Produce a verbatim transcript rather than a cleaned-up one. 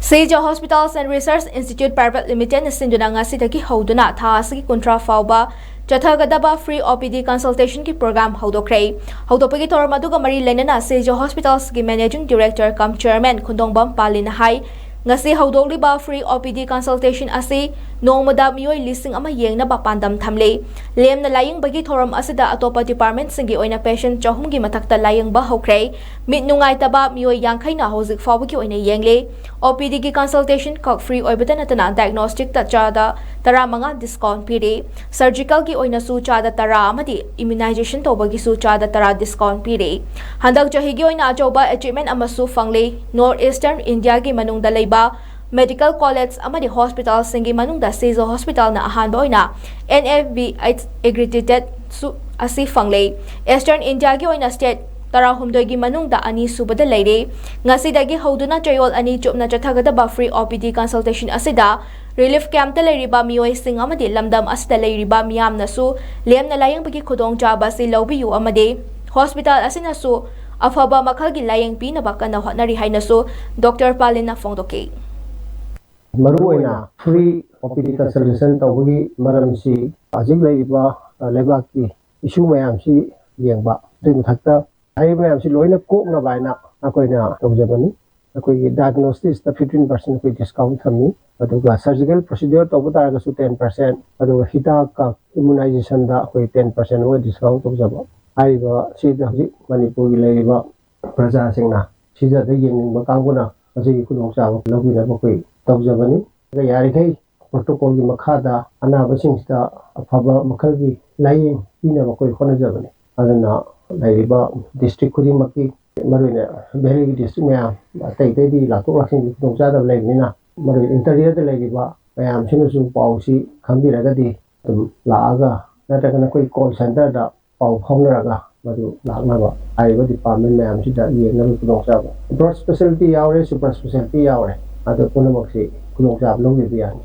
Seizha Hospitals and Research Institute Private Limited ꯅ ꯁꯤꯟꯗꯨꯅ ꯉꯁꯤꯗꯒꯤ ꯍꯧꯗꯨꯅ ꯊꯥ ꯑꯁꯤꯒꯤ ꯀꯨꯟꯊ꯭ꯔꯥ ꯐꯥꯎꯕ ꯆꯠꯊꯒꯗꯕ free O P D consultation ꯒꯤ program ꯍꯧꯗꯣꯛꯈ꯭ꯔꯦ꯫ ꯍꯧꯗꯣꯛꯄꯒꯤ ꯊꯧꯔꯝ ꯑꯗꯨꯒ ꯃꯔꯤ ꯂꯩꯅꯅ Seizha Hospitals ꯀꯤ Managing Director cum Chairman ꯈꯨꯟꯗꯣꯡꯕꯝ ꯄꯥꯂꯤꯅ ꯍꯥꯏ, ꯉꯁꯤ ꯍꯧꯗꯣꯛꯂꯤꯕ free O P D consultation ꯑꯁꯤ ꯅꯣꯡꯃꯗ ꯃꯤꯑꯣꯏ ꯂꯤꯁꯤꯡ ꯑꯃ ꯌꯦꯡꯅꯕ ꯄꯥꯟꯗꯝ ꯊꯝꯂꯤ꯫ ꯂꯦꯝꯅ ꯂꯥꯌꯦꯡꯕꯒꯤ ꯊꯧꯔꯝ ꯑꯁꯤꯗ ꯑꯇꯣꯞꯄ department ꯁꯤꯡꯒꯤ ꯑꯣꯏꯅ patient ꯆꯍꯨꯝꯒꯤ ꯃꯊꯛꯇ ꯂꯥꯌꯦꯡꯕ ꯍꯧꯈ꯭ꯔꯦ꯫ ꯃꯤꯠ ꯅꯨꯡꯉꯥꯏꯇꯕ ꯃꯤꯑꯣꯏ ꯌꯥꯡꯈꯩꯅ ꯍꯧꯖꯤꯛ ꯐꯥꯎꯕꯒꯤ ꯑꯣꯏꯅ ꯌꯦꯡꯂꯤ꯫ O P D ꯒꯤ consultation ꯈꯛ free ꯑꯣꯏꯕꯇ ꯅꯠꯇꯅ diagnostic ꯇ ꯆꯥꯗ ꯇꯔꯥꯃꯉꯥ discount ꯄꯤꯔꯤ꯫ Surgical ꯒꯤ ꯑꯣꯏꯅꯁꯨ ꯆꯥꯗ ꯇꯔꯥ ꯑꯃꯗꯤ immunization ꯇꯧꯕꯒꯤꯁꯨ ꯆꯥꯗ ꯇꯔꯥ discount ꯄꯤꯔꯤ꯫ ꯍꯟꯗꯛ ꯆꯍꯤꯒꯤ ꯑꯣꯏꯅ ꯑꯆꯧꯕ achievement ꯑꯃꯁꯨ ꯐꯪꯂꯤ꯫ North Eastern India ꯒꯤ ꯃꯅꯨꯡꯗ ꯂꯩꯕ medical college ꯑꯃꯗꯤ hospital ꯁꯤꯡꯒꯤ ꯃꯅꯨꯡꯗ Seizha Hospital ꯅ ꯑꯍꯥꯟꯕ ꯑꯣꯏꯅ N A B H accredited ꯁꯨ ꯑꯁꯤ ꯐꯪꯂꯦ꯫ Eastern India ꯒꯤ ꯑꯣꯏꯅ state ꯇꯔꯥꯍꯨꯝꯗꯣꯏꯒꯤ ꯃꯅꯨꯡꯗ ꯑꯅꯤꯁꯨꯕꯗ ꯂꯩꯔꯦ꯫ ꯉꯁꯤꯗꯒꯤ ꯍꯧꯗꯨꯅ ꯆꯌꯣꯜ ꯑꯅꯤ ꯆꯨꯞꯅ ꯆꯠꯊꯒꯗꯕ free O P D consultation ꯑꯁꯤꯗ relief camp ꯇ ꯂꯩꯔꯤꯕ ꯃꯤꯑꯣꯏꯁꯤꯡ ꯑꯃꯗꯤ ꯂꯝꯗꯝ ꯑꯁꯤꯗ ꯂꯩꯔꯤꯕ ꯃꯤꯌꯥꯝꯅꯁꯨ ꯂꯦꯝꯅ ꯂꯥꯌꯦꯡꯕꯒꯤ ꯈꯨꯗꯣꯡꯆꯥꯕ ꯑꯁꯤ ꯂꯧꯕꯤꯌꯨ ꯑꯃꯗꯤ hospital ꯑꯁꯤꯅꯁꯨ ꯑꯐꯕ ꯃꯈꯜꯒꯤ ꯂꯥꯌꯦꯡ ꯄꯤꯅꯕ ꯀꯟꯅ ꯍꯣꯠꯅꯔꯤ ꯍꯥꯏꯅꯁꯨ Doctor ꯄꯥꯂꯤꯟꯅ ꯐꯣꯡꯗꯣꯛꯈꯤ꯫ ꯃꯔꯨꯑꯣꯏꯅ free O P D consultation ꯇꯧꯕꯒꯤ ꯃꯔꯝꯁꯤ ꯍꯧꯖꯤꯛ ꯂꯩꯔꯤꯕ, ꯑ, ꯂꯩꯕꯥꯛꯀꯤ issue ꯃꯌꯥꯝꯁꯤ ꯌꯦꯡꯕ, ꯑꯗꯨꯒꯤ ꯃꯊꯛꯇ ꯍꯥꯏꯔꯤꯕ ꯃꯌꯥꯝꯁꯤ ꯂꯣꯏꯅ ꯀꯣꯛꯅꯕ ꯍꯥꯏꯅ ꯑꯩꯈꯣꯏꯅ ꯇꯧꯖꯕꯅꯤ꯫ ꯑꯩꯈꯣꯏꯒꯤ diagnostics ꯇ fifteen percent ꯑꯩꯈꯣꯏ discount ꯊꯝꯃꯤ, ꯑꯗꯨꯒ surgical procedure ꯇꯧꯕ ꯇꯥꯔꯒꯁꯨ ten percent, ꯑꯗꯨꯒ ꯍꯤꯗꯥꯛꯀ immunization ꯗ ꯑꯩꯈꯣꯏ ten percent ꯑꯃꯒ discount ꯇꯧꯖꯕ꯫ ꯍꯥꯏꯔꯤꯕ ꯁꯤꯗ ꯍꯧꯖꯤꯛ ꯃꯅꯤꯄꯨꯔꯒꯤ ꯂꯩꯔꯤꯕ ꯄ꯭ꯔꯖꯥꯁꯤꯡꯅ, ꯁꯤꯖꯗ ꯌꯦꯡꯅꯤꯡꯕ ꯀꯥꯡꯕꯨꯅ ꯃꯁꯤꯒꯤ ꯈꯨꯗꯣꯡꯆꯥꯕ ꯂꯧꯕꯤꯅꯕ ꯑꯩꯈꯣꯏ ꯇꯧꯖꯕꯅꯤ꯫ ꯑꯗꯨꯒ ꯌꯥꯔꯤꯈꯩ protocol ꯒꯤ ꯃꯈꯥꯗ ꯑꯅꯥꯕꯁꯤꯡꯁꯤꯗ ꯑꯐꯕ ꯃꯈꯜꯒꯤ ꯂꯥꯌꯦꯡ ꯄꯤꯅꯕ ꯑꯩꯈꯣꯏ ꯍꯣꯠꯅꯖꯕꯅꯤ꯫ ꯑꯗꯨꯅ ꯂꯩꯔꯤꯕ district ꯈꯨꯗꯤꯡꯃꯛꯀꯤ, ꯃꯔꯨꯑꯣꯏꯅ valley ꯒꯤ district ꯃꯌꯥꯝ, ꯑꯇꯩ ꯑꯇꯩꯗꯤ ꯂꯥꯛꯊꯣꯛ ꯂꯥꯛꯁꯤꯟꯒꯤ ꯈꯨꯗꯣꯡꯆꯥꯗꯕ ꯂꯩꯕꯅꯤꯅ, ꯃꯔꯨꯑꯣꯏꯅ interior ꯗ ꯂꯩꯔꯤꯕ ꯃꯌꯥꯝꯁꯤꯅꯁꯨ ꯄꯥꯎꯁꯤ ꯈꯪꯕꯤꯔꯒꯗꯤ ꯑꯗꯨꯝ ꯂꯥꯛꯑꯒ, ꯅꯠꯇ꯭ꯔꯒꯅ ꯑꯩꯈꯣꯏ call center ꯗ ꯄꯥꯎ ꯐꯥꯎꯅꯔꯒ ꯃꯗꯨ ꯂꯥꯛꯅꯕ ꯍꯥꯏꯔꯤꯕ department ꯃꯌꯥꯝꯁꯤꯗ ꯌꯦꯡꯅꯕ ꯈꯨꯗꯣꯡꯆꯥꯕ, broad specialty ꯌꯥꯎꯔꯦ, super specialty ꯌꯥꯎꯔꯦ, ꯑꯗꯨ ꯄꯨꯝꯅꯃꯛꯁꯤ ꯈꯨꯗꯣꯡꯆꯥꯕ ꯂꯧꯕꯤꯕ ꯌꯥꯅꯤ꯫